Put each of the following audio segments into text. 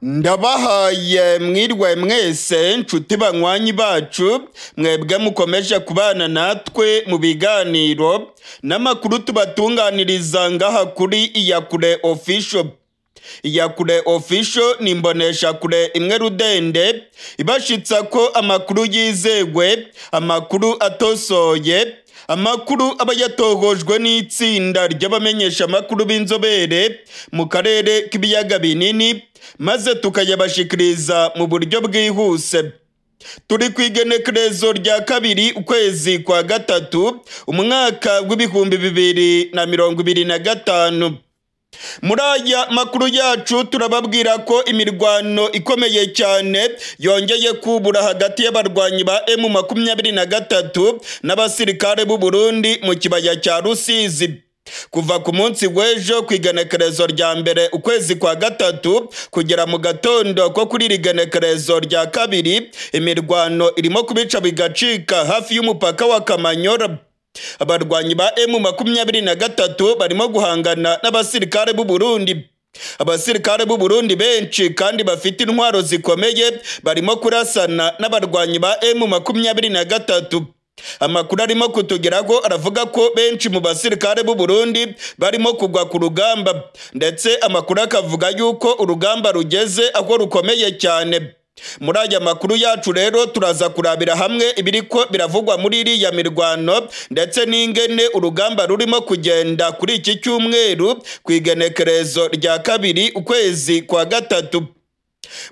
Ndabahaye mwirwe mwese nshuti banywanyi bacu, mwebwe mukomeje kubana natwe mu biganiro n'amakuru tubatunganiriza ngaha kuri Iyakure Official. Iyakure Official ni imboneshakure imwe rudende ibashitsa ko amakuru yizewe, amakuru atosoye, amakuru aba yatohojwe n'itsinda ry'abamenyesha amakuru b'inzobere mu karere k'ibiyaga binini, maze tukayabashikiriza mu buryo bwihuse. Turi ku igenekerezo rya 2 ukwezi kwa 3 umwaka w'2025. Muri aya makuru yacu turababwira ko imirwano ikomeye cyane yongeye kubura hagati y'abarwanyi ba M23 n'abasirikare b'u Burundi mu kibaya cya Rusizi. Kuva ku munsi w'ejo ku igenekerezo rya 1 ukwezi kwa 3 kugera mu gatondo ko kuri iri genekerezo rya 2, imirwano irimo kubica bigacika hafi y'umupaka wa Kamanyora. Abarwanyi ba M23 barimo guhangana n'abasirikare b'u Burundi. Abasirikare b'u Burundi benshi kandi bafite intwaro zikomeye barimo kurasana n'abarwanyi ba M23. Amakuru arimo kutugeraho aravuga ko benshi mu basirikare b'u Burundi barimo kugwa ku rugamba, ndetse amakuru akavuga yuko urugamba rugeze aho rukomeye cyane. Muri aya makuru yacu rero turaza kurabira hamwe ibiriko biravugwa muri iriya mirwano ndetse n'ingene urugamba rurimo kugenda kuri iki cyumweru ku igenekerezo rya 2 ukwezi kwa 3.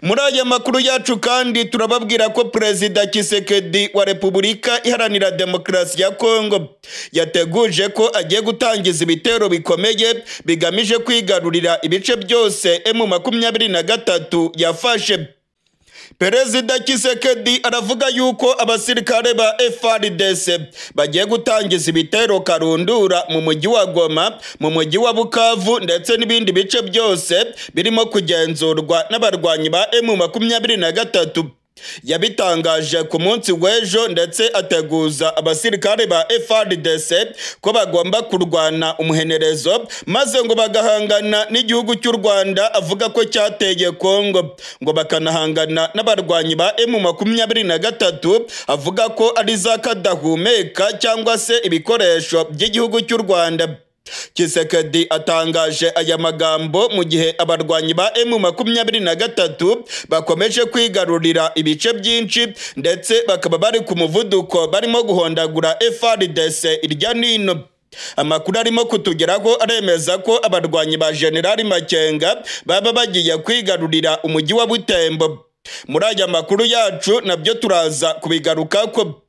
Muri aya makuru yacu kandi turababwira ko Perezida Tshisekedi wa Repubulika Iharanira Demokarasi ya Kongo yateguje ko agiye gutangiza ibitero bikomeye bigamije kwigarurira ibice byose M23 yafashe. Perezida Tshisekedi aravuga yuko abasirikare ba FARDC bagiye gutangiza ibitero karundura mu mujyi wa Goma, mu mujyi wa Bukavu ndetse n'ibindi bice byose birimo kugenzurwa n'abarwanyi ba M23. Yabitangaje ku munsi w'ejo ndetse ateguza abasirikare ba FARDC ko bagomba kurwana umuhenerezo maze ngo bagahangana n'igihugu cy'u Rwanda avuga ko cyateye Kongo, ngo bakanahangana n'abarwanyi ba M23 avuga ko ari za kadahumeka cyangwa se ibikoresho by'igihugu cy'u Rwanda. Tshisekedi atangaje aya magambo mu gihe abarwanyi ba M23 bakomeje kwigarurira ibice byinshi ndetse bakaba bari ku muvuduko barimo guhondagura FARDC irya nino. Amakuru arimo kutugeraho aremeza ko abarwanyi ba General Makenga baba bagiye kwigarurira umujyi wa Butembo. Muri aya makuru yacu nabyo turaza kubigarukako.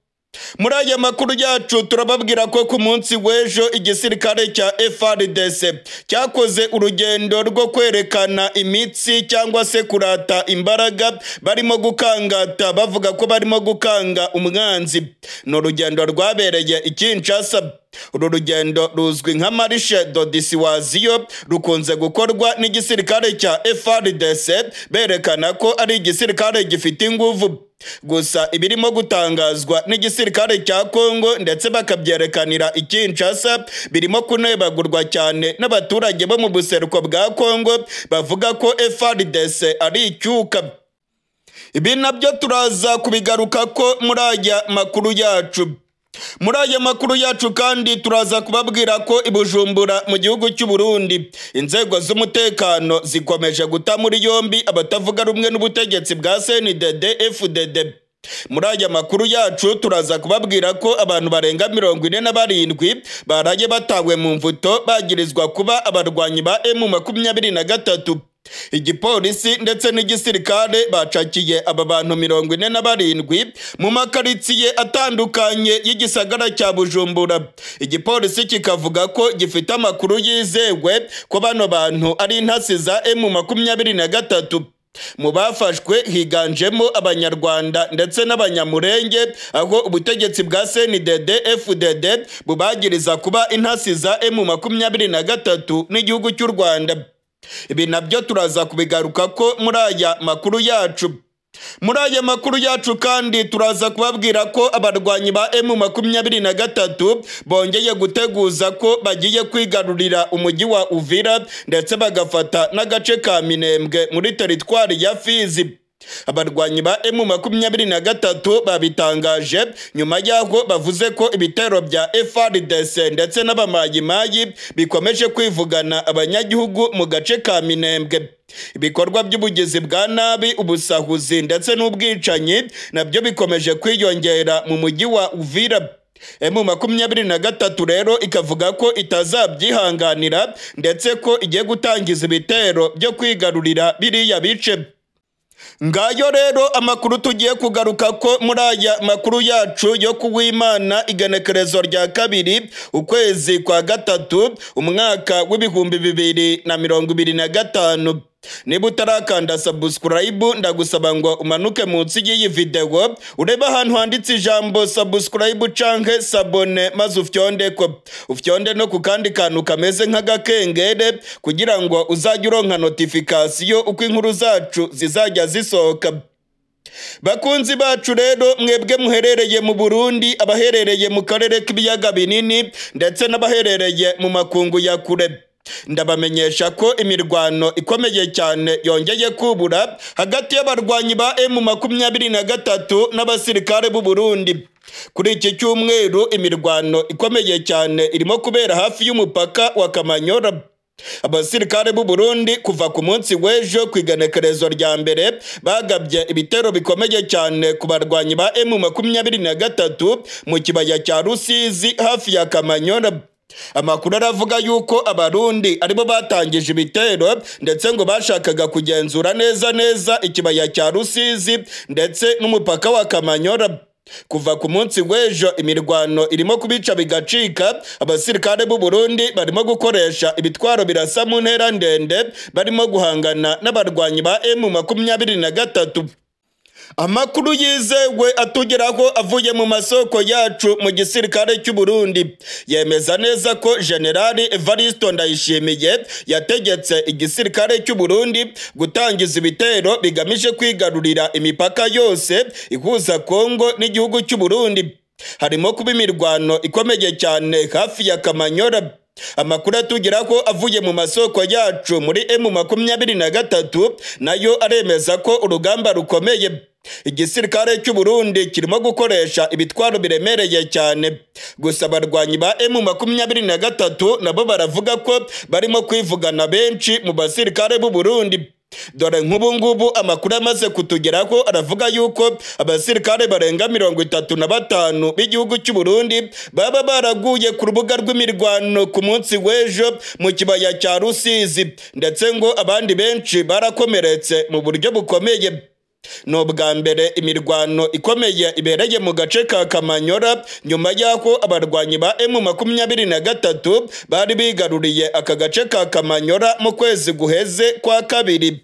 Muri aya makuru yacu turababwira ko ku munsi w'ejo igisirikare cya FARDC cyakoze urugendo rwo kwerekana imitsi cyangwa se kurata imbaraga, barimo gukangata bavuga ko barimo gukanga umwanzi. Ni urugendo rwabereye i Kinshasa. Uru rugendo ruzwi nka Marche de Dissuasion rukunze gukorwa n'igisirikare cya FARDC berekana ko ari igisirikare gifite inguvu. Gusa ibirimo gutangazwa n'igisirikare cya Kongo ndetse bakabyerekanira i Kinshasa birimo kunebagurwa cyane n'abaturage bo mu buseruko bwa Kongo bavuga ko FARDC ari icyuka. Ibi nabyo turaza kubigaruka ko muri aya makuru yacu. Muri aya makuru yacu kandi turaza kubabwira ko i Bujumbura mu gihugu cy'u Burundi inzego z'umutekano zikomeje guta muri yombi abatavuga rumwe n'ubutegetsi bwa CNDD FDD. Muri aya makuru yacu turaza kubabwira ko abantu barenga 47 baraye batawe mu mvuto bagirizwa kuba abarwanyi ba M23. Igipolisi ndetse n'igisirikare bacakiye aba bantu 47 mu makaritsiye atandukanye y'igisagara cya Bujumbura. Igipolisi kikavuga ko gifite amakuru yizewe ko bano bantu ari intasi za M23. Mu bafashwe higanjemo Abanyarwanda ndetse n'Abanyamurenge, aho ubutegetsi bwa CNDD FDD bubagiriza kuba intasi za M23 n'igihugu cy'u Rwanda. Ibi nabyo turaza kubigaruka ko muri aya makuru yacu. Muri aya makuru yacu kandi turaza kubabwira ko abarwanyi ba M23 bongeye guteguza ko bagiye kwigarurira umujyi wa Uvira ndetse bagafata n'agace ka Minembwe muri teritwari ya Fizi. Abarwanyi ba M23 babitangaje nyuma y'aho bavuze ko ibitero bya FARDC ndetse n'abamayimayi bikomeje kwivugana abanyagihugu mu gace ka Minembwe. Ibikorwa by'ubugizi bwa nabi, ubusahuzi ndetse n'ubwicanyi nabyo bikomeje kwiyongera mu mujyi wa Uvira. M23 rero ikavuga ko itazabyihanganira ndetse ko igiye gutangiza ibitero byo kwigarurira biriya bice. Ngayo rero amakuru tugiye kugaruka ko muri aya makuru yacu yo kuwimana igenekerezo rya 2 ukwezi kwa 3 umwaka w'2025. Niba utarakanda subscribe, ndagusaba ngo umanuke munsi y'iyi video urebe ahantu handitse ijambo subscribe canke sabone, maze ufyondeko. Ufyonde no ku kandi kantu kameze nk'agakengere kugira ngo uzajye uronka notification uko inkuru zacu zizajya zisohoka. Bakunzi bacu rero, mwebwe muherereye mu Burundi, abaherereye mu karere k'ibiyaga binini ndetse n'abaherereye mu makungu ya kure, ndabamenyesha ko imirwano ikomeye cyane yongeye kubura hagati y'abarwanyi ba M23 n'abasirikare b'u Burundi. Kuri iki cyumweru imirwano ikomeye cyane irimo kubera hafi y'umupaka wa Kamanyora. Abasirikare b'u Burundi kuva ku munsi w'ejo ku igenekerezo rya mbere bagabye ibitero bikomeye cyane ku barwanyi ba M23 mu kibaya cya Rusizi hafi ya Kamanyora. Amakuru aravuga yuko abarundi aribo batangije ibitero ndetse ngo bashakaga kugenzura neza neza ikibaya cya Rusizi ndetse n'umupaka wa Kamanyora. Kuva ku munsi w'ejo imirwano irimo kubica bigacika. Abasirikare b'u Burundi barimo gukoresha ibitwaro birasa mu ntera ndende, barimo guhangana n'abarwanyi ba M23. Amakuru yizewe atugeraho avuye mu masoko yacu mu gisirikare cy'u Burundi yemeza neza ko General Evaristo Ndayishimiye yategetse igisirikare cy'u Burundi gutangiza ibitero bigamije kwigarurira imipaka yose ihuza Kongo n'igihugu cy'u Burundi. Harimo kuba imirwano ikomeye cyane hafi ya Kamanyora. Amakuru atugeraho avuye mu masoko yacu muri M23 nayo aremeza ko urugamba rukomeye. Igisirikare cy'u Burundi kirimo gukoresha ibitwaro biremereye cyane. Gusa abarwanyi ba M23 nabo baravuga ko barimo kwivugana benshi mu basirikare b'u Burundi. Dore nk'ubu ngubu amakuru amaze kutugeraho aravuga yuko abasirikare barenga 35 b'igihugu cy'u Burundi baba baraguye ku rubuga rw'imirwano ku munsi w'ejo mu kibaya cya Rusizi, ndetse ngo abandi benshi barakomeretse mu buryo bukomeye. Ni ubwa mbere imirwano ikomeye ibereye mu gace ka Kamanyora nyuma y'aho abarwanyi ba M23 bari bigaruriye aka gace ka Kamanyora mu kwezi guheze kwa 2.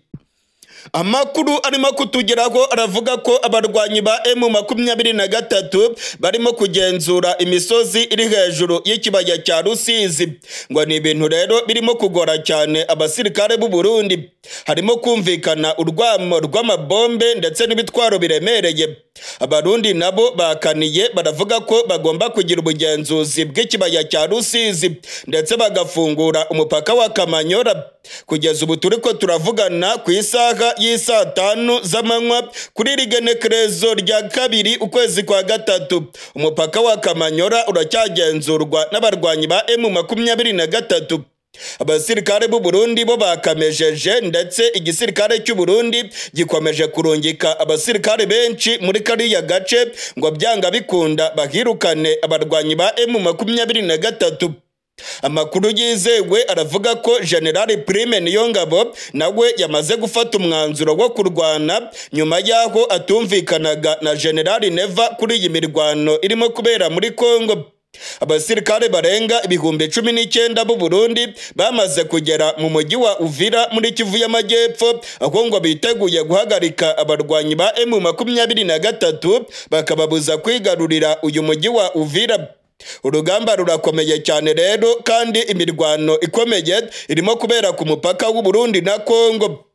Amakuru arimo kutugeraho aravuga ko abarwanyi ba M23 barimo kugenzura imisozi iri hejuru y'ikibaya cya Rusizi. Ngo ni ibintu rero birimo kugora cyane abasirikare b'u Burundi. Harimo kumvikana urwamo rw'amabombe ndetse n'ibitwaro biremereye. Abarundi nabo bakaniye baravuga ko bagomba kugira ubugenzuzi bw'ikibaya cya Rusizi ndetse bagafungura umupaka wa Kamanyora. Kugeza ubu turiko turavugana ku isaha y'isaa 5 z'amanywa kuri rigenekerezo rya 2 ukwezi kwa 3, umupaka wa Kamanyora uracyagenzurwa n'abarwanyi ba M23. Abasirikare b'u Burundi bo bakamejeje ndetse igisirikare cy'u Burundi gikomeje kurungika abasirikare benshi muri kariya gace ngo byanga bikunda bahirukane abarwanyi ba M23. Amakuru yizewe aravuga ko General Prime Niyongabo nawe yamaze gufata umwanzuro wo kurwana nyuma y'aho atumvikanaga na General Neva kuri iyi mirwano irimo kubera muri Kongo. Abasirikare barenga 19,000 b'u Burundi bamaze kugera mu mujyi wa Uvira muri Kivu y'Amajyepfo, aho ngo biteguye guhagarika abarwanyi ba M23 bakababuza kwigarurira uyu mujyi wa Uvira. Urugamba rurakomeye cyane rero, kandi imirwano ikomeye irimo kubera ku mupaka w'u Burundi na Kongo.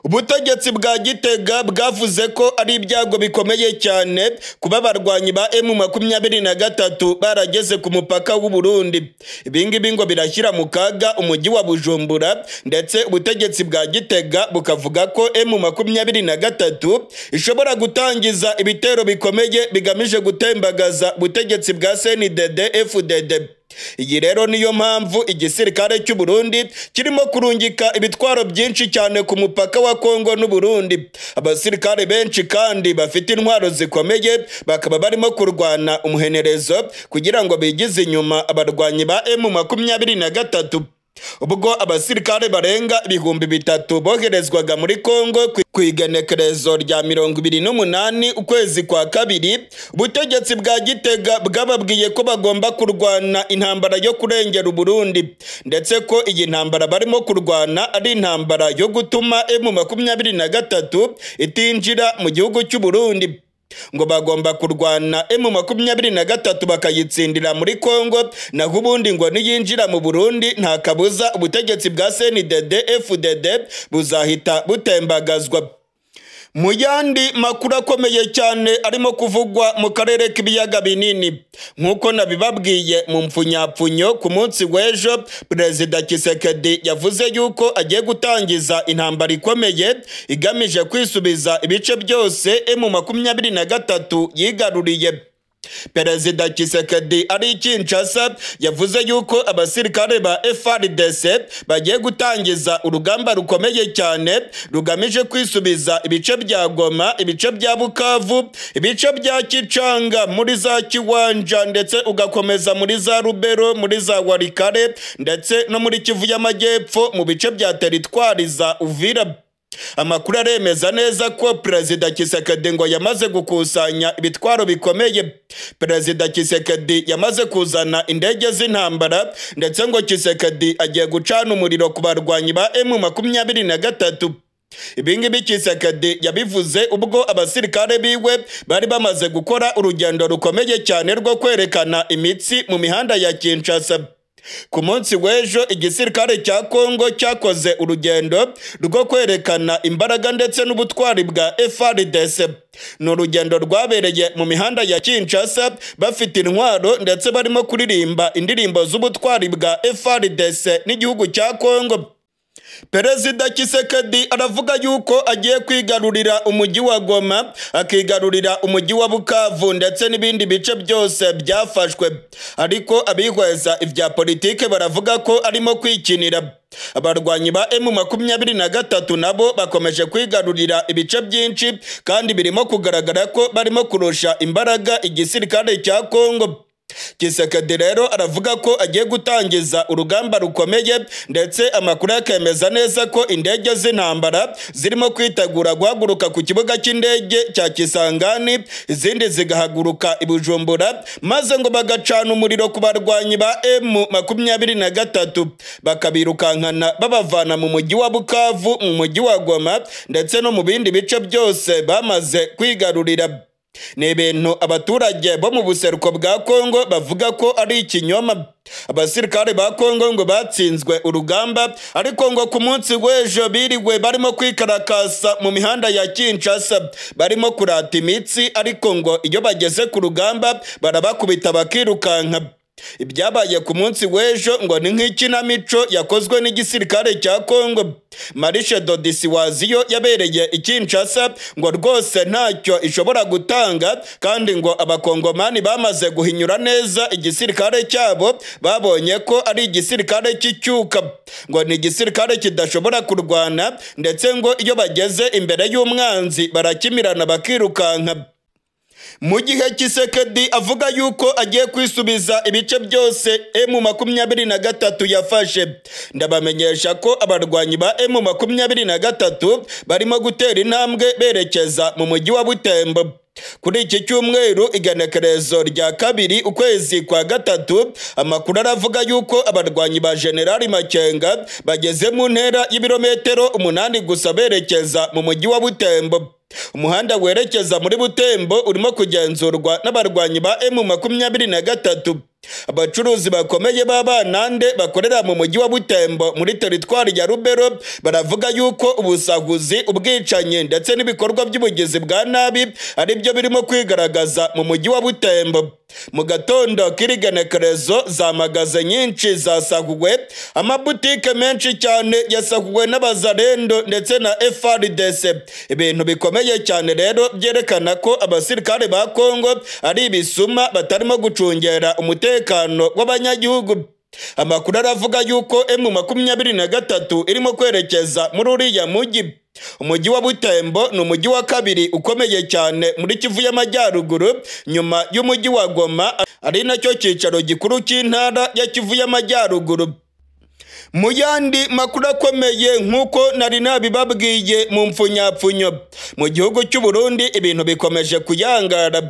Ubutegetsi bwa Gitega bwavuze ko ari ibyago bikomeye cyane kuba abarwanyi ba M23 barageze ku mupaka w'u Burundi. Ibingibi ngo birashyira mu kaga umujyi wa Bujumbura, ndetse ubutegetsi bwa Gitega bukavuga ko M23 ishobora gutangiza ibitero bikomeye bigamije gutembagaza ubutegetsi bwa CNDD FDD. Iyi rero niyo mpamvu igisirikare cy'u Burundi kirimo kurungika ibitwaro byinshi cyane ku mupaka wa Kongo n'u Burundi. Abasirikare benshi kandi bafite intwaro zikomeye bakaba barimo kurwana umuhenerezo kugira ngo bigize inyuma abarwanyi ba M23. Ubwo abasirikare barenga 3000 boherezwaga muri Kongo ku igenekerezo rya 28 ukwezi kwa kabiri, ubutegetsi bwa Gitega bwababwiye ko bagomba kurwana intambara yo kurengera Burundi, ndetse ko iyi ntambara barimo kurwana ari intambara yo gutuma M23 itinjira mu gihugu cy'u Burundi. Ngo bagomba kurwana M23 bakayitsindira muri Kongo, naho ubundi ngo niyinjira mu Burundi nta kabuza ubutegetsi bwa CNDD FDD buzahita butembagazwa. Mu yandi makuru akomeye cyane arimo kuvugwa mu karere k'ibiyaga binini, nk'uko nabibabwiye mu mpfunyapfunyo ku munsi w'ejo, Perezida Tshisekedi yavuze yuko agiye gutangiza intambara ikomeye igamije kwisubiza ibice byose M23 yigaruriye. Perezida Tshisekedi ari Kinshasa yavuze yuko abasirikare ba FARDC bagiye gutangiza urugamba rukomeye cyane rugamije kwisubiza ibice bya Goma, ibice bya Bukavu, ibice bya Kicanga muri za Kiwanja, ndetse ugakomeza muri za Rubero, muri za Walikale, ndetse no muri Kivu y'Amajyepfo mu bice bya teritwari za Uvira. Amakuru aremeza neza ko Perezida Tshisekedi ngo yamaze gukusanya ibitwaro bikomeye. Perezida Tshisekedi yamaze kuzana indege z'intambara, ndetse ngo Tshisekedi agiye gucana umuriro ku barwanyi ba M23. Ibingibi Tshisekedi yabivuze ubwo abasirikare biwe bari bamaze gukora urugendo rukomeye cyane rwo kwerekana imitsi mu mihanda ya Kinshasa. Ku munsi w'ejo igisirikare cya Kongo cyakoze urugendo rwo kwerekana imbaraga ndetse n'ubutwari bwa FARDC. Ni urugendo rwabereye mu mihanda ya Kinshasa bafite intwaro ndetse barimo kuririmba indirimbo z'ubutwari bwa FARDC n'igihugu cya Kongo. Perezida Tshisekedi aravuga yuko agiye kwigarurira umujyi wa Goma, akigarurira umujyi wa Bukavu ndetse n'ibindi bice byose byafashwe. Ariko abihweza ibya politike baravuga ko arimo kwikinira. Abarwanyi ba M23 nabo bakomeje kwigarurira ibice byinshi kandi birimo kugaragara ko barimo kurusha imbaraga igisirikare cya Kongo. Tshisekedi rero aravuga ko agiye gutangiza urugamba rukomeye, ndetse amakuru akemeza neza ko indege z'intambara zirimo kwitegura guhaguruka ku kibuga cy'indege cya Kisangani, izindi zigahaguruka i Bujumbura, maze ngo bagacana umuriro ku barwanyi ba M23 bakabirukankana babavana mu mujyi wa Bukavu, mu mujyi wa Goma, ndetse no mu bindi bice byose bamaze kwigarurira. Ni ibintu abaturage bo mu buseruko bwa Kongo bavuga ko ari ikinyoma. Abasirikare ba Kongo ngo batsinzwe urugamba, ariko ngo ku munsi w'ejo biriwe barimo kwikarakasa mu mihanda ya Kinshasa, barimo kurata imitsi, ariko ngo iyo bageze ku rugamba barabakubita bakirukanka. Ibyabaye ku munsi w'ejo ngo ni nk'ikinamico yakozwe n'igisirikare cya Kongo. Marishe Dodisi waziyo yabereye i Kinshasa ngo rwose ntacyo ishobora gutanga, kandi ngo abakongomani bamaze guhinyura neza igisirikare cyabo, babonye ko ari igisirikare cy'icyuka, ngo ni igisirikare kidashobora kurwana, ndetse ngo iyo bageze imbere y'umwanzi barakimirana bakirukanka. Mu gihe Tshisekedi avuga yuko agiye kwisubiza ibice byose M23 yafashe, ndabamenyesha ko abarwanyi ba M23 barimo gutera intambwe berekeza mu mujyi wa Butembo. Kuri iki cyumweru igenekerezo rya 2 ukwezi kwa 3, amakuru aravuga yuko abarwanyi ba General Makenga bageze mu ntera y'ibirometero 8 gusa berekeza mu mujyi wa Butembo. Umuhanda werekeza muri Butembo urimo kugenzurwa n'abarwanyi ba M23. Abacuruzi bakomeye b'abanande bakorera mu mujyi wa Butembo muri teritwari ya Rubero baravuga yuko ubusahuzi, ubwicanyi ndetse n'ibikorwa by'ubugizi bwa nabi ari byo birimo kwigaragaza mu mujyi wa Butembo. Mu gatondo k'irigenekerezo za magaze nyinshi zasahuwe, amabutike menshi cyane yasahuwe n'abazarendo ndetse na FARDC. Ibintu bikomeye cyane rero byerekana ko abasirikare ba Kongo ari ibisuma batarimo gucungera umutekano w'abanyagihugu. Amakuru aravuga yuko M23 irimo kwerekeza muri uriya mujyi. Umujyi wa Butembo ni umujyi wa kabiri ukomeye cyane muri Kivu y'Amajyaruguru nyuma y'umujyi wa Goma, ari nacyo cyicaro gikuru cy'intara ya Kivu y'Amajyaruguru. Mu yandi makuru akomeye nk'uko nari nabibabwiye mu mfunyapfunyo, mu gihugu cy'u Burundi ibintu bikomeje kuyangara.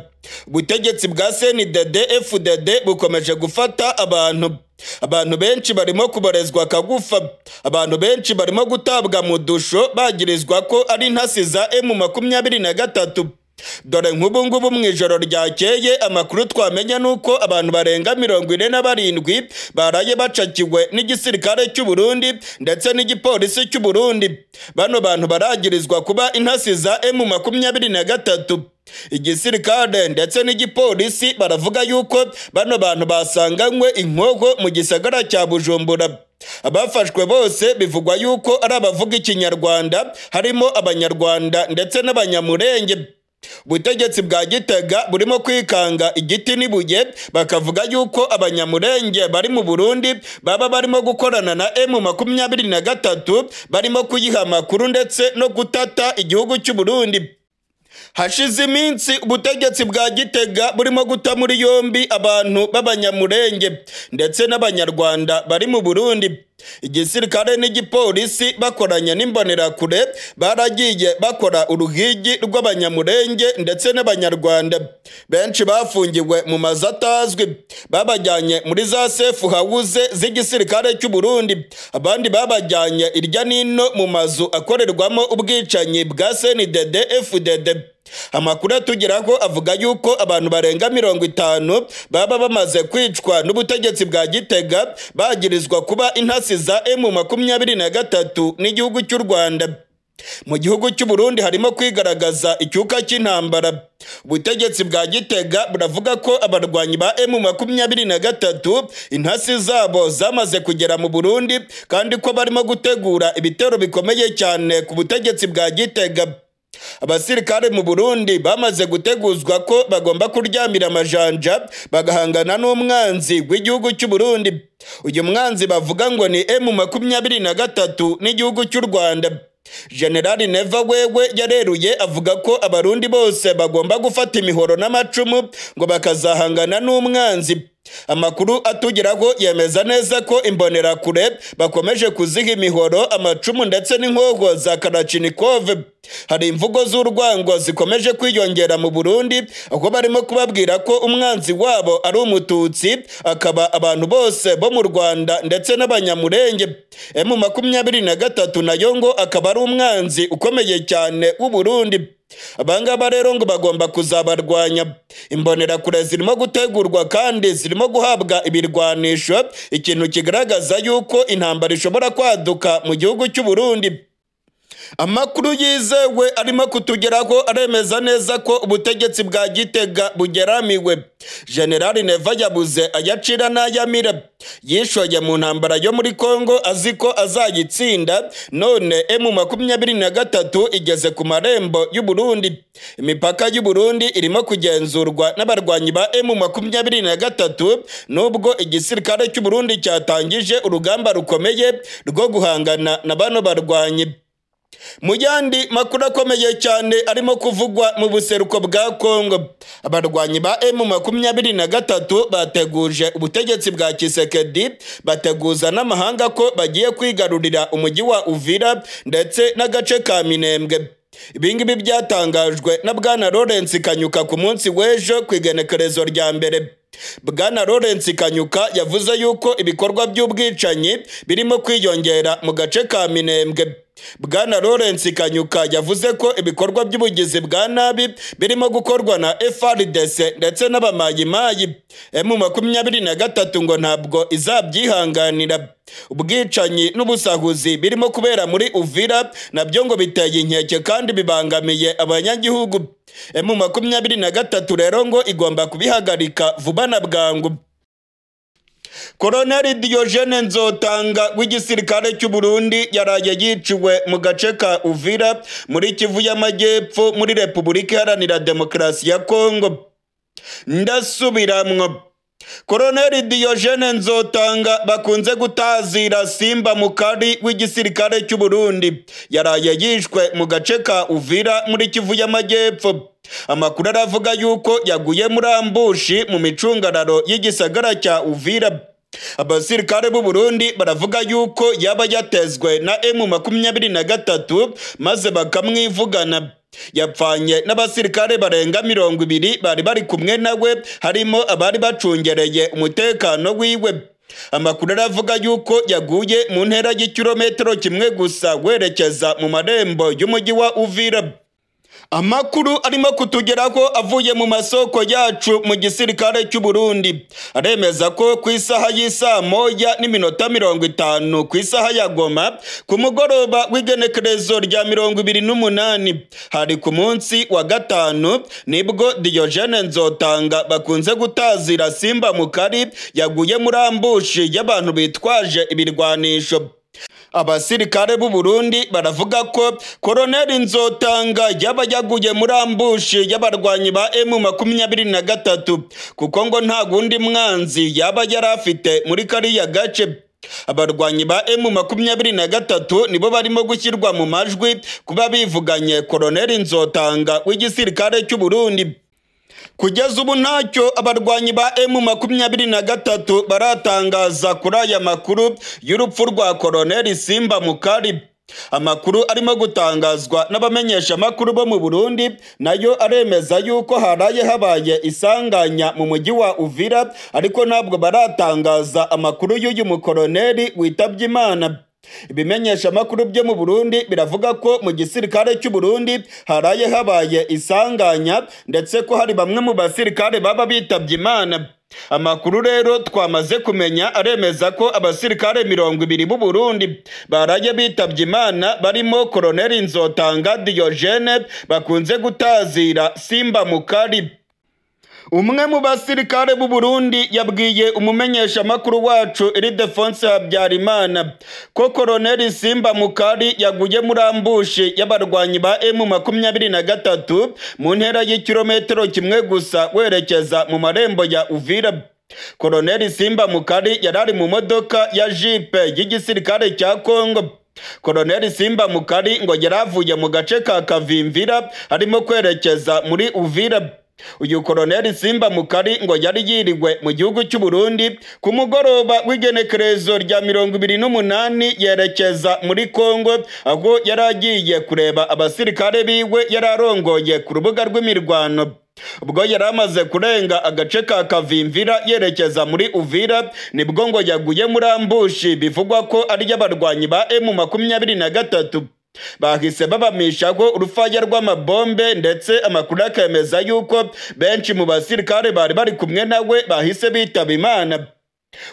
Ubutegetsi bwa CNDD FDD bukomeje gufata abantu benshi barimo kuborezwa kagufa, abantu benshi barimo gutabwa mu dusho bagirizwa ko ari intasi za M23. Dore nk'ubu ngubu mu ijoro ryakeye amakuru twamenya nuko abantu barenga 47 baraye bacakiwe n'igisirikare cy'u Burundi ndetse n'igipolisi cy'u Burundi. Bano bantu baragirizwa kuba intasi za M23. Igisirikare ndetse n'igipolisi baravuga yuko bano bantu basanganywe inkogo mu gisagara cya Bujumbura. Abafashwe bose bivugwa yuko ari abavuga ikinyarwanda, harimo abanyarwanda ndetse n'abanyamurenge. Ubutegetsi bwa Gitega burimo kwikanga igiti n'ibuye, bakavuga yuko abanyamurenge bari mu Burundi baba barimo gukorana na M23, barimo kuyiha amakuru ndetse no gutata igihugu cy'u Burundi. Hashize iminsi ubutegetsi bwa Gitega burimo guta muri yombi abantu b'abanyamurenge ndetse n'abanyarwanda bari mu Burundi. Igisirikare n'igipolisi bakoranye n'imbonerakure baragiye bakora uruhigi rw'abanyamurenge ndetse n'abanyarwanda. Benshi bafungiwe mu mazu atazwi, babajyanye muri za safe house z'igisirikare cy'u Burundi, abandi babajyanye irya nino mu mazu akorerwamo ubwicanyi bwa CNDD FDD. Amakuru atugeraho avuga yuko abantu barenga 50 baba bamaze kwicwa n'ubutegetsi bwa Gitega bagirizwa kuba intasi za M23 n'igihugu cy'u Rwanda. Mu gihugu cy'u Burundi harimo kwigaragaza icyuka cy'intambara. Ubutegetsi bwa Gitega buravuga ko abarwanyi ba M23 intasi zabo zamaze kugera mu Burundi kandi ko barimo gutegura ibitero bikomeye cyane ku butegetsi bwa Gitega. Abasirikare mu Burundi bamaze guteguzwa ko bagomba kuryamira amajanja bagahangana n'umwanzi w'igihugu cy'u Burundi. Uyu mwanzi bavuga ngo ni M23 n'igihugu cy'u Rwanda. General Neva wewe yareruye avuga ko abarundi bose bagomba gufata imihoro n'amacumu ngo bakazahangana n'umwanzi. Amakuru atugeraho yemeza neza ko imbonerakure bakomeje kuziha imihoro, amacumu ndetse n'inkogo za Kalachnikov. Hari imvugo z'urwango zikomeje kwiyongera mu Burundi, aho barimo kubabwira ko umwanzi wabo ari umututsi, akaba abantu bose bo mu Rwanda ndetse n'abanyamurenge. M23 nayo ngo akaba ari umwanzi ukomeye cyane w'u Burundi. Abangaba rero ngo bagomba kuzabarwanya. Imbonerakure zirimo gutegurwa kandi zirimo guhabwa ibirwanisho, ikintu kigaragaza yuko intambara ishobora kwaduka mu gihugu cy'u Burundi. Amakuru yizewe arimo kutugeraho aremeza neza ko ubutegetsi bwa Gitega bugeramiwe. General Neva yabuze ayacira n'ayamira. Yishoye mu ntambara yo muri Kongo azi ko azayitsinda, none M23 igeze ku marembo y'u Burundi. Imipaka y'u Burundi irimo kugenzurwa n'abarwanyi ba M23, nubwo igisirikare cy'u Burundi cyatangije urugamba rukomeye rwo guhangana na bano barwanyi. Mu yandi makuru akomeye cyane arimo kuvugwa mu buseruko bwa Kongo, abarwanyi ba M23 bateguje ubutegetsi bwa Tshisekedi, bateguza n'amahanga ko bagiye kwigarurira umujyi wa Uvira ndetse n'agace ka Minembwe. Ibingibi byatangajwe na Bwana Lawrence Kanyuka ku munsi w'ejo ku igenekerezo rya mbere. Bwana Lawrence Kanyuka yavuze yuko ibikorwa by'ubwicanyi birimo kwiyongera mu gace ka Minembwe. Bwana Lawrence Kanyuka yavuze ko ibikorwa by'ubugizi bwa nabi birimo gukorwa na FARDC ndetse n'abamayimayi. M23 ngo ntabwo izabyihanganira. Ubwicanyi n'ubusahuzi birimo kubera muri Uvira nabyo ngo biteye inkeke kandi bibangamiye abanyagihugu. M23 rero ngo igomba kubihagarika vuba na bwangu. Koloneli Diogene Nzotanga w'igisirikare cy'u Burundi yaraye yiciwe mu gace ka Uvira muri Kivu y'Amajyepfo muri Repubulika Iharanira Demokarasi ya Kongo. Ndasubiramwo. Koloneli Diogene Nzotanga bakunze gutazira Simba Mukari w'igisirikare cy'u Burundi yaraye yishwe mu gace ka Uvira muri Kivu y'Amajyepfo. Amakuru aravuga yuko yaguye muri ambushi mu micungararo y'igisagara cya Uvira. Abasirikare b'u Burundi baravuga yuko yaba yatezwe na M23 maze bakamwivugana. Yapfanye n'abasirikare barenga 20 bari bari kumwe nawe, harimo abari bacungereye umutekano wiwe. Amakuru aravuga yuko yaguye mu ntera y'ikirometero kimwe gusa werekeza mu marembo y'umujyi wa Uvira. Amakuru arimo kutugeraho avuye mu masoko yacu mu gisirikare cy'u Burundi aremeza ko ku isaha y'isaa 1:50 ku isaha ya Goma ku mugoroba w'igenekerezo rya 28 hari ku munsi wa gatanu nibwo Diogene Nzotanga bakunze gutazira Simba Mukari yaguye muri ambushi y'abantu bitwaje ibirwanisho. Abasirikare b'u Burundi baravuga ko Koloneli Nzotanga yaba yaguye muri ambushi y'abarwanyi ba M23 kuko ngo nta gundi mwanzi yaba yarafite muri kariya gace. Abarwanyi ba M23 nibo barimo gushyirwa mu majwi kuba bivuganye Koloneli Nzotanga w'igisirikare cy'u Burundi. Kugeza ubu ntacyo abarwanyi ba M23 baratangaza kuri aya makuru y'urupfu rwa Koloneli Simba Mukari. Amakuru arimo gutangazwa n'abamenyesha makuru bo mu Burundi nayo aremeza yuko haraye habaye isanganya mu mujyi wa Uvira, ariko ntabwo baratangaza amakuru y'uyu mukoloneli witabye Imana. Ibimenyesha makuru byo mu Burundi biravuga ko mu gisirikare cy'u Burundi haraye habaye isanganya ndetse ko hari bamwe mu basirikare baba bitabye Imana. Amakuru rero twamaze kumenya aremeza ko abasirikare 20 b'u Burundi baraye bitabye Imana, barimo Koloneli Nzotanga Diogene bakunze gutazira Simba Mukari. Umwe mu basirikare b'u Burundi yabwiye umumenyesha makuru wacu Ildefonse Habyarimana ko Koloneli Simba Mukari yaguye muri ambushi y'abarwanyi ba M23 mu ntera y'ikirometero kimwe gusa werekeza mu marembo ya Uvira. Koloneli Simba Mukari yarari mu modoka ya jipe y'igisirikare cya Kongo. Koloneli Simba Mukari ngo yaravuye mu gace ka Kavimvira arimo kwerekeza muri Uvira. Uyu Koloneli Simba Mukari ngo yari yiriwe mu gihugu cy'u Burundi ku mugoroba w'igenekerezo rya 28 yerekeza muri Kongo, aho yaragiye kureba abasirikare biwe yararongoye ku rubuga rw'imirwano. Ubwo yari amaze kurenga agace ka Kavimvira yerekeza muri Uvira nibwo ngo yaguye muri ambushi bivugwa ko ari y'abarwanyi ba M23. Bahise babamishaho urufaya rw'amabombe ndetse amakuru akemeza yuko benshi mu basirikare bari bari kumwe nawe bahise bitaba Imana.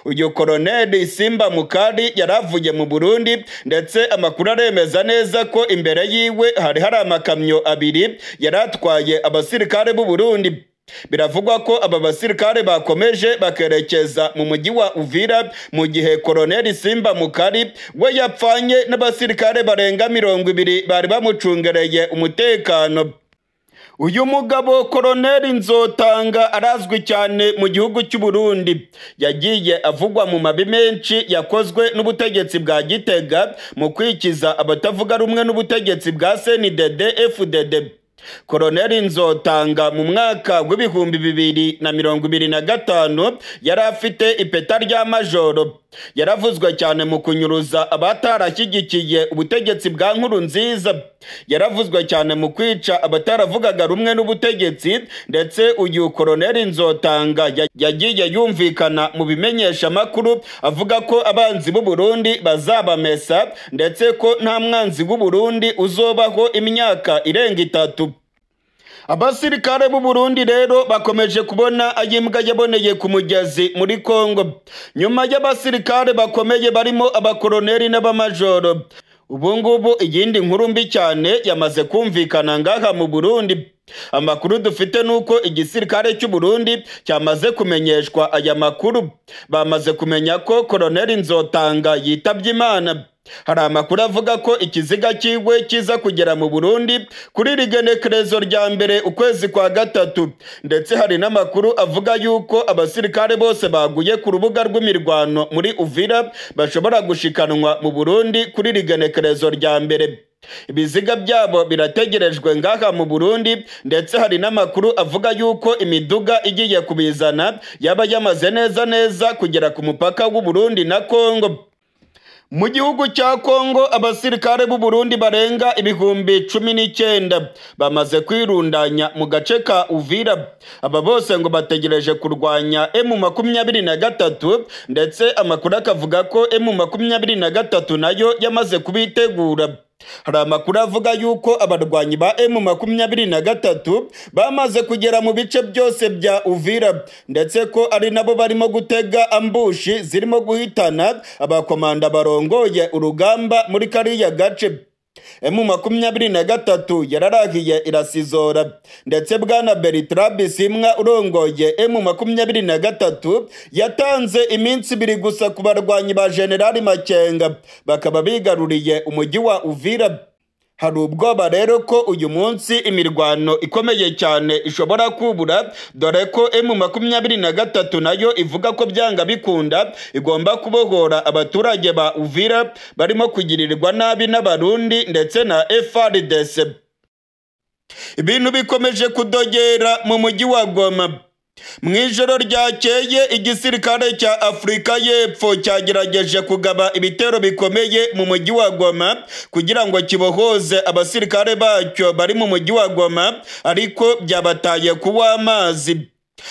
Uyu Koloneli Simba Mukari yaravuye mu Burundi ndetse amakuru aremeza neza ko imbere yiwe hari hari amakamyo abiri yaratwaye abasirikare b'u Burundi. Biravugwa ko aba basirikare bakomeje bakerekeza mu mujyi wa Uvira mu gihe Koloneli Simba Mukari we yapfanye n'abasirikare barenga 20 bari bamucungereye umutekano. Uyu mugabo Koloneli Nzotanga arazwi cyane mu gihugu cy'u Burundi. Yagiye avugwa mu mabi menshi yakozwe n'ubutegetsi bwa Gitega mu kwikiza abatavuga rumwe n'ubutegetsi bwa CNDD FDD. Koloneli Nzotanga mu mwaka w'2025 yari afite ipeta rya majoro. Yaravuzwe cyane mu kunyuruza abatarashyigikiye ubutegetsi bwa Nkurunziza. Yaravuzwe cyane mu kwica abataravugaga rumwe n'ubutegetsi, ndetse uyu Koloneli Nzotanga yagiye yumvikana mu bimenyesha makuru avuga ko abanzi b'u Burundi bazabamesa, ndetse ko nta mwanzi w'u Burundi uzobaho imyaka irenga 3. Abasirikare b'u Burundi rero bakomeje kubona ayimbwa yaboneye ku mugezi muri Kongo. Nyuma y'abasirikare bakomeye barimo abakoloneli n'abamajoro, ubu ngubu iyindi nkuru mbi cyane yamaze kumvikana ngaha mu Burundi. Amakuru dufite nuko igisirikare cy'u Burundi cyamaze kumenyeshwa aya makuru. Bamaze kumenya ko Koloneli Nzotanga yitabye Imana. Hari amakuru avuga ko ikiziga cyiwe kiza kugera mu Burundi kuri rigenekerezo rya 1 ukwezi kwa 3, ndetse hari n'amakuru avuga yuko abasirikare bose baguye ku rubuga rw'imirwano muri Uvira bashobora gushikanwa mu Burundi kuri rigenekerezo rya 1. Ibiziga byabo birategerejwe ngaha mu Burundi, ndetse hari n'amakuru avuga yuko imiduga igiye kubizana yaba yamaze neza neza kugera ku mupaka w'u Burundi na Kongo. Mu gihugu cya Kongo abasirikare b'u Burundi barenga 19,000 bamaze kwirundanya mu gace ka Uvira. Aba bose ngo bategereje kurwanya M23, ndetse amakuru akavuga ko M23 nayo yamaze kubitegura. Hari amakuru avuga yuko abarwanyi ba M23 bamaze kugera mu bice byose bya Uvira, ndetse ko ari nabo barimo gutega ambushi zirimo guhitana abakomanda barongoye urugamba muri kariya gace. M23 yararahiye irasizora, ndetse bwana Bertrand Bisimwa urongoye M23 yatanze iminsi 2 gusa ku barwanyi ba General Makenga, bakaba bigaruriye umujyi wa Uvira. Hari ubwoba rero ko uyu munsi imirwano ikomeye cyane ishobora kubura, dore ko M23 nayo ivuga ko byanga bikunda igomba kubohora abaturage ba Uvira barimo kugirirwa nabi n'Abarundi ndetse na FARDC. Ibintu bikomeje kudogera mu mujyi wa Goma. Mu ijoro ryakeye igisirikare cya Afurika y'Epfo cyagerageje kugaba ibitero bikomeye mu mujyi wa Goma kugira ngo kibohoze abasirikare bacyo bari mu mujyi wa Goma, ariko byabataye kuwa amazi.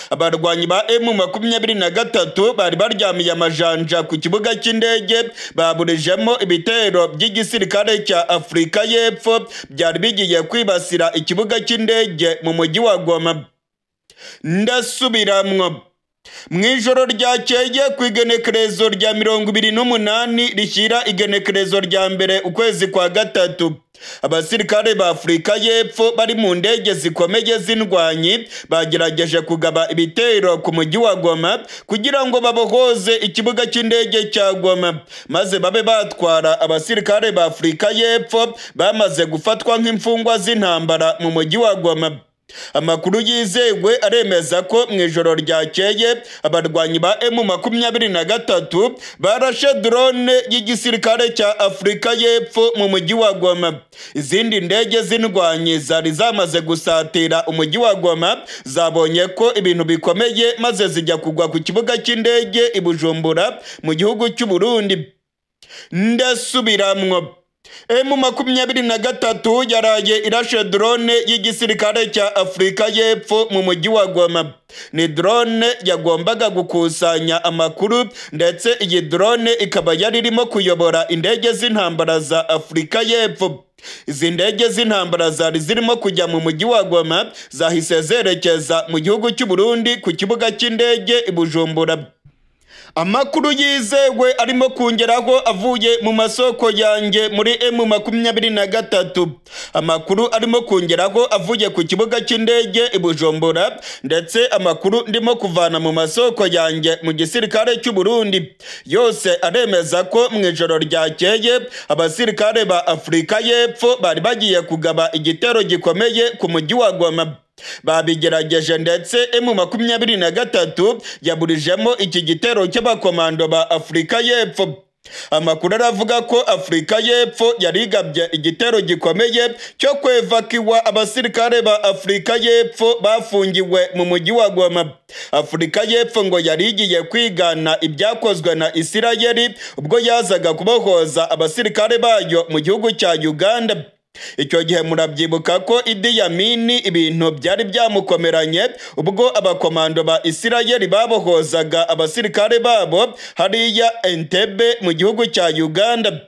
Abarwanyi ba M23 bari baryamiye amajanja ku kibuga cy'indege, baburijemo ibitero by'igisirikare cya Afurika y'Epfo byari bigiye kwibasira ikibuga cy'indege mu mujyi wa Goma. Ndasubiramwo. Mu ijoro ryakeye ku igenekerezo rya 28 rishyira igenekerezo rya 1 ukwezi kwa 3, abasirikare ba Afurika y'Epfo bari mu ndege zikomeye z'indwanyi bagerageje kugaba ibitero ku mujyi wa Goma kugira ngo babohoze ikibuga cy'indege cya Goma, maze babe batwara abasirikare ba Afurika y'Epfo bamaze gufatwa nk'imfungwa z'intambara mu mujyi wa Goma. Amakuru yizewe aremeza ko mu ijoro ryakeye abarwanyi ba M23 barashe drone y'igisirikare cya Afurika y'Epfo mu mujyi wa Goma. Izindi ndege z'indwanyi zari zamaze gusatira umujyi wa Goma zabonye ko ibintu bikomeye, maze zijya kugwa ku kibuga cy'indege i Bujumbura mu gihugu cy'u Burundi. Ndasubiramwo. M23 yaraye irashe drone y'igisirikare cya Afurika y'Epfo mu mujyi wa Goma. Ni drone yagombaga gukusanya amakuru, ndetse iyi drone ikaba yari irimo kuyobora indege z'intambara za Afurika y'Epfo. Izi ndege z'intambara zari zirimo kujya mu mujyi wa Goma zahise zerekeza mu gihugu cy'u Burundi ku kibuga cy'indege i Bujumbura. Amakuru yizewe arimo kungeraho avuye mu masoko yanjye muri M23. Amakuru arimo kungeraho avuye ku kibuga cy'indege i Bujumbura, ndetse amakuru ndimo kuvana mu masoko yanjye mu gisirikare cy'u Burundi yose aremeza ko mu ijoro ryakeye abasirikare ba Afurika y'Epfo bari bagiye kugaba igitero gikomeye ku mujyi wa Goma. Babigerageje, ndetse M23 yaburijemo iki gitero cy'abakomando ba Afurika y'Epfo. Amakuru aravuga ko Afurika y'Epfo yarigabye igitero gikomeye cyo kwevakiwa abasirikare ba Afurika y'Epfo bafungiwe mu mujyi wa Goma. Afurika y'Epfo ngo yarigiye kwigana ibyakozwe na Isirayeli ubwo yazaga kubohoza abasirikare bayo mu gihugu cya Uganda. Icyo gihe murabyibuka ko Idi Amin ibintu byari byamukomeranye ubwo abakomando ba Isirayeli babohozaga abasirikare babo hariya Entebbe mu gihugu cya Uganda.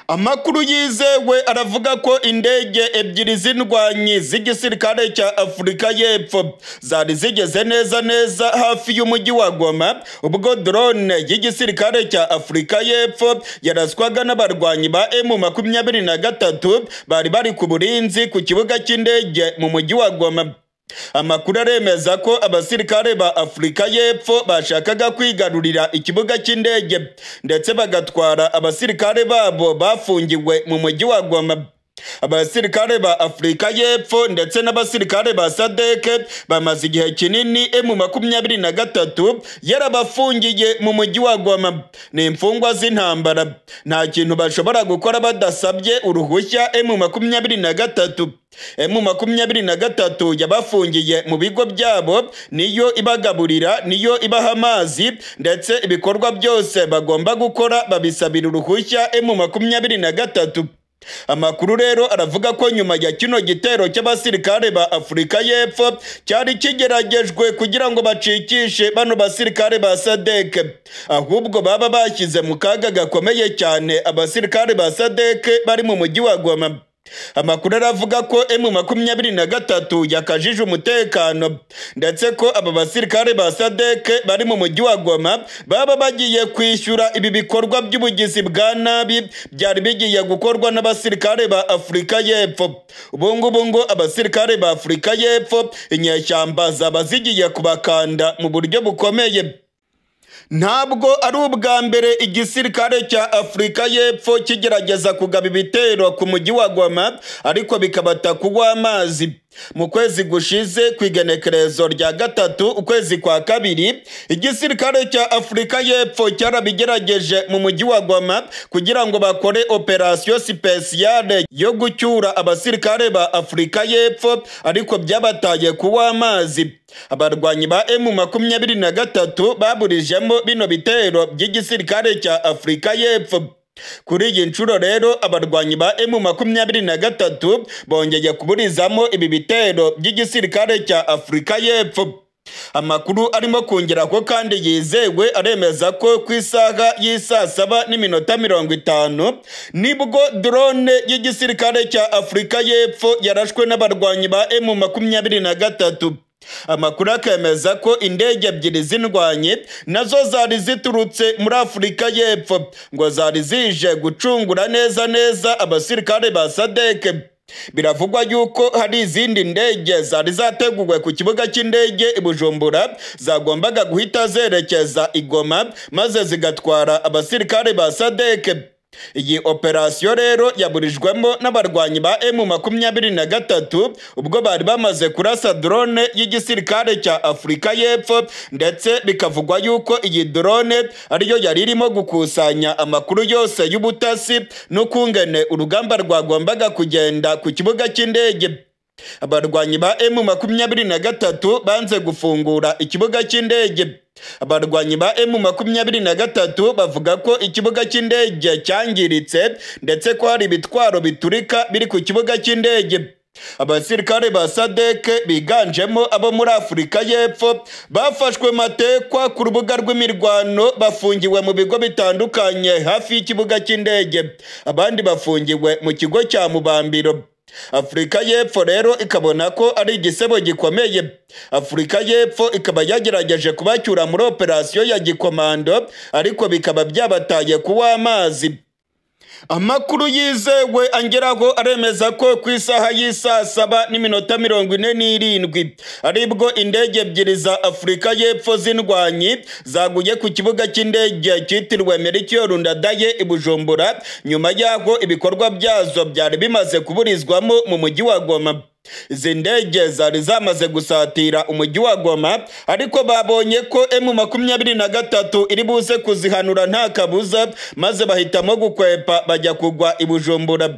Amakuru yizewe aravuga ko indege ebyiri z'indwanyi z'igisirikare cya Afurika y'Epfo zari zigeze neza neza hafi y'umujyi wa Goma ubwo drone y'igisirikare cya Afurika y'Epfo yaraswaga n'abarwanyi ba M23 bari bari ku burinzi ku kibuga cy'indege mu mujyi wa Goma. Amakuru aremeza ko abasirikare ba Afurika y'Epfo bashakaga kwigarurira ikibuga cy'indege ndetse bagatwara abasirikare babo bafungiwe mu mujyi wa Goma. Abasirikare ba Afurika y'Epfo ndetse n'abasirikare ba SADC bamaze igihe kinini M23 yarabafungiye mu mujyi wa Goma. Ni imfungwa z'intambara, nta kintu bashobora gukora badasabye uruhushya M23. M23 yabafungiye mu bigo byabo, niyo ibagaburira, niyo ibaha amazi, ndetse ibikorwa byose bagomba gukora babisabira uruhushya M23. Amakuru rero aravuga ko nyuma ya kino gitero cy'abasirikare ba Afurika y'Epfo cyari kigeragejwe kugira ngo bacikishe bano basirikare ba SADC, ahubwo baba bashyize mu kaga gakomeye cyane abasirikare ba SADC bari mu mujyi wa Goma. Amakuru aravuga ko M23 yakajije umutekano ndetse ko aba basirikare ba SADC bari mu mujyi wa Goma baba bagiye kwishyura ibi bikorwa by'ubugizi bwa nabi byari bigiye gukorwa n'abasirikare ba Afurika y'Epfo. Ubu ngubu ngo abasirikare ba Afurika y'Epfo inyeshyamba zaba zigiye kubakanda mu buryo bukomeye. Ntabwo ari ubwa mbere igisirikare cya Afurika y'Epfo kigerageza kugaba ibitero ku mujyi wa Goma, ariko bikabata kugwa amazi. Mu kwezi gushize ku igenekerezo rya 3 ukwezi kwa 2, igisirikare cya Afurika y'Epfo cyarabigerageje mu mujyi wa Goma kugira ngo bakore operation spéciale yo gucyura abasirikare ba Afurika y'Epfo, ariko byabataye kuwa amazi. Abarwanyi ba M23 baburijemo bino bitero by'igisirikare cya Afurika y'Epfo. Kuri iyi nshuro rero abarwanyi ba M23 bongeye kuburizamo ibi bitero by'igisirikare cya Afurika y'Epfo. Amakuru arimo kongera ko kandi yizewe aremeza ko ku isaha y'isaa 7:50 nibwo drone y'igisirikare cya Afurika y'Epfo yarashwe n'abarwanyi ba M23. Amakuru akemeza ko indege ebyiri z'indwanyi nazo zari ziturutse muri Afurika y'Epfo ngo zari zije gucungura neza neza abasirikare ba SADC. Biravugwa yuko hari izindi ndege zari zateguwe ku kibuga cy'indege i Bujumbura zagombaga guhita zerekeza i Goma maze zigatwara abasirikare ba SADC. Iyi operasiyo rero yaburijwemo n'abarwanyi ba M23 ubwo bari bamaze kurasa drone y'igisirikare cya Afurika y'Epfo, ndetse bikavugwa yuko iyi drone ariyo yari irimo gukusanya amakuru yose y'ubutasi n'ukungene urugamba rwagombaga kugenda ku kibuga cy'indege. Abarwanyi ba M23 banze gufungura ikibuga cy'indege. Abarwanyi ba M23 bavuga ko ikibuga cy'indege cyangiritse ndetse ko hari ibitwaro biturika biri ku kibuga cy'indege. Abasirikare ba SADC biganjemo abo muri Afurika y'Epfo bafashwe matekwa ku rubuga rw'imirwano, bafungiwe mu bigo bitandukanye hafi y'ikibuga cy'indege, abandi bafungiwe mu kigo cya Mubambiro. Afurika y'Epfo rero ikabona ko ari igisebo gikomeye. Afurika y'Epfo ikaba yagerageje kubacyura muri operasiyo ya gikomando, ariko bikaba byabataye kuwa amazi. Amakuru yizewe angeraho aremeza ko ku isaha y'isaa 7:47 aribwo indege ebyiri za Afurika y'Epfo z'indwanyi zaguye ku kibuga cy'indege cyitiriwe Melchior Ndadaye i Bujumbura, nyuma y'aho ibikorwa byazo byari bimaze kuburizwamo mu mujyi wa Goma. Izi ndege zari zamaze gusatira umujyi wa Goma, ariko babonye ko M23 iri buze kuzihanura nta kabuza, maze bahitamo gukwepa bajya kugwa i Bujumbura.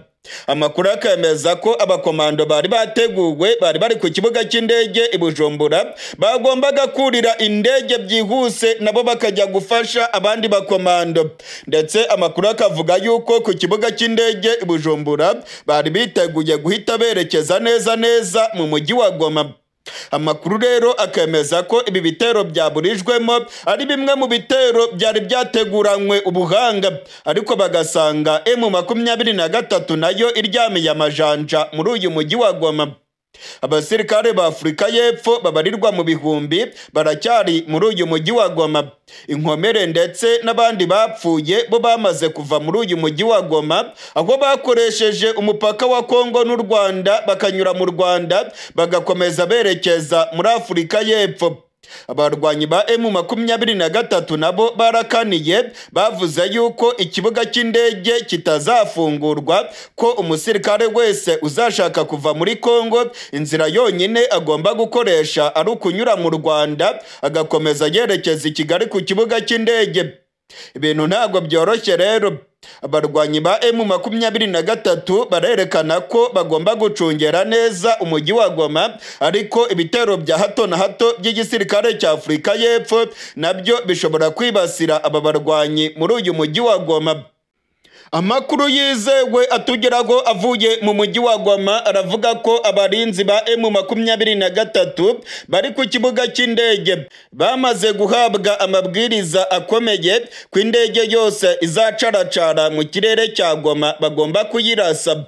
Amakuru akemeza ko abakomando bari bateguwe bari bari ku kibuga cy'indege i Bujumbura bagombaga kurira indege byihuse nabo bakajya gufasha abandi bakomando. Ndetse amakuru akavuga yuko ku kibuga cy'indege i Bujumbura bari biteguye guhita berekeza neza neza mu mujyi wa Goma. Amakuru rero akemeza ko ibi bitero byaburijwemo ari bimwe mu bitero byari byateguranywe ubuhanga, ariko bagasanga M23 nayo iryamiye amajanja muri uyu mujyi wa Goma. Abasirikare ba Afurika y'Epfo babarirwa mu bihumbi baracyari muri uyu mujyi wa Goma. Inkomere ndetse n'abandi bapfuye bo bamaze kuva muri uyu mujyi wa Goma, aho bakoresheje umupaka wa Kongo n'u Rwanda bakanyura mu Rwanda bagakomeza berekeza muri Afurika y'Epfo. Abarwanyi ba M23 nabo barakaniye, bavuze yuko ikibuga cy'indege kitazafungurwa, ko umusirikare wese uzashaka kuva muri Kongo inzira yonyine agomba gukoresha ari ukunyura mu Rwanda agakomeza yerekeza i Kigali ku kibuga cy'indege. Ibintu ntabwo byoroshye rero. Abarwanyi ba M23 barerekana ko bagomba gucungera neza umujyi wa Goma, ariko ibitero bya hato na hato by'igisirikare cya Afurika y'Epfo nabyo bishobora kwibasira aba barwanyi muri uyu mujyi wa Goma. Amakuru yizewe atugeraho avuye mu mujyi wa Goma aravuga ko abarinzi ba M23 bari ku kibuga cy'indege bamaze guhabwa amabwiriza akomeye ku indege yose izacaracara mu kirere cya Goma bagomba kuyirasa.